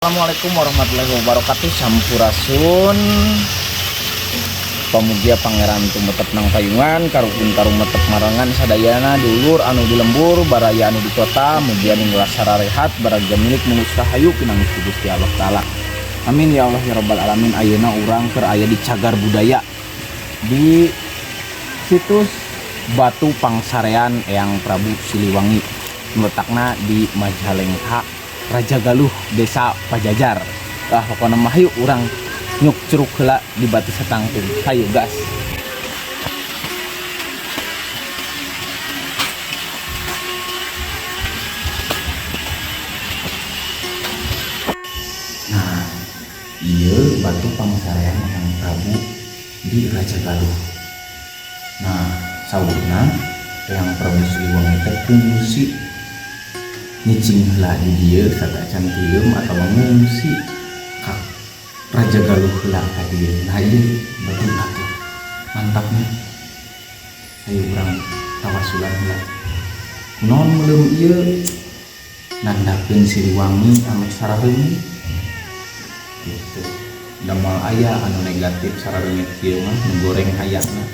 Assalamualaikum warahmatullahi wabarakatuh. Sampurasun. Pamugia Pangeran tumetep nang payungan, karuhun karumetep marengan sadayana, dulur anu di lembur, baraya anu di kota, mugia ninggal sararehat, baragja milik mulus rahayu pinanggih ku Gusti Allah Taala. Amin ya Allah ya Rabbal Alamin. Ayeuna urang keur aya di cagar budaya di situs Batu Pangsarean Eyang Prabu Siliwangi, letakna di Majalengka, Raja Galuh, Desa Pajajar. Ah, pokoknya mah hayu urang nyuk curug heula di Batu Satangtung. Hayu gas. Nah, ieu Batu Pangsarean Eyang Prabu di Raja Galuh. Nah, saurna Eyang Prabu Siliwangi teh ngungsi, nyicing heula di dieu satacan tilem atawa ngungsi ka Raja Galuh heula ka dieu. Nah, ieu batu tuh mantapnya. Ayo urang tawasulan heula. Kunaon meuleum ieu? Nandakeun Siliwangi ameh sarareungit gitu. Da moal aya anu negatif sarareungit kieu mah, nu goreng hayangna.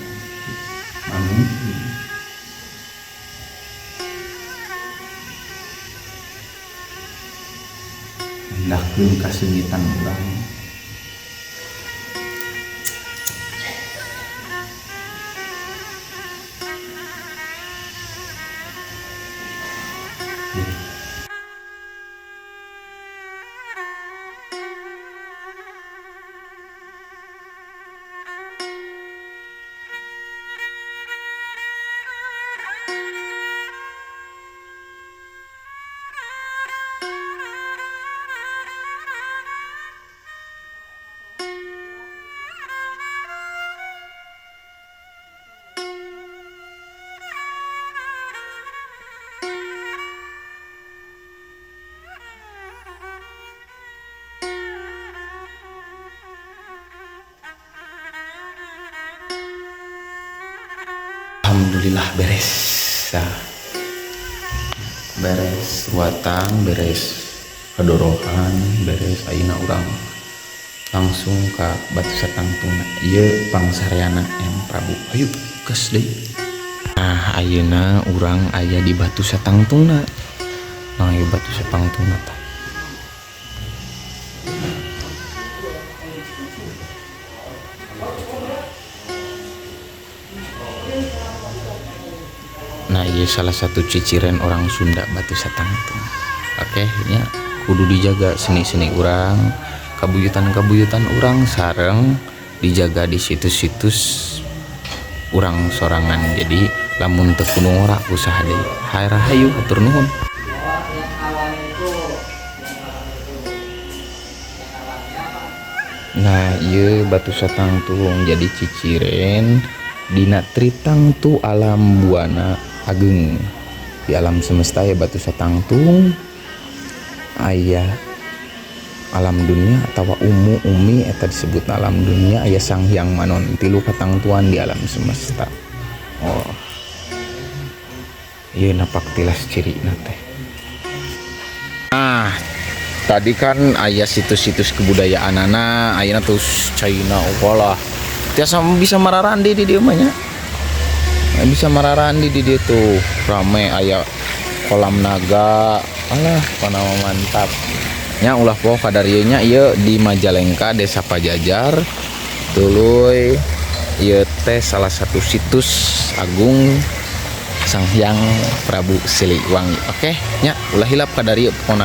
Amin. Nandakeun kaseungitan urang. Alhamdulillah beres. Nah, beres ruatan, beres kadorohan, beres. Ayeuna urang langsung ke Batu Satangtung. Ieu Pangsareana Eyang Prabu. Ayo gas deui. Nah, ayeuna urang aya di Batu Satangtungna. Nah, ieu Batu Satangtungna tah. Nah, ieu salah satu ciciren orang Sunda, Batu Satangtung. Oke, nya kudu dijaga seni-seni urang, kabuyutan-kabuyutan urang, sareng dijaga di situs-situs urang sorangan. Jadi lamun teu kudu ngora usaha deui. Hayu hatur nuhun. Nah, ieu Batu Satangtung jadi ciciren dina tritangtu alam buana ageng di alam semesta ya. Batu Satangtung aya alam dunia atau umu umi, eta disebut alam dunia, aya Sang Hyang Manon, tilu katangtuan di alam semesta. Oh, ieu napak tilas ciri teh. Nah, tadi kan aya situs-situs kebudayaan anak ayeuna terus China walah tiasa bisa mararandi di dieu mah nya. Nah, bisa mararandi di dieu tuh rame, aya kolam naga, alah panama mantap nya. Ulah poho kadarieu nya, ieu di Majalengka, Desa Pajajar. Tuluy ieu teh salah satu situs agung Sang Hyang Prabu Siliwangi. Oke nya, ulah hilap kadarieu pokona.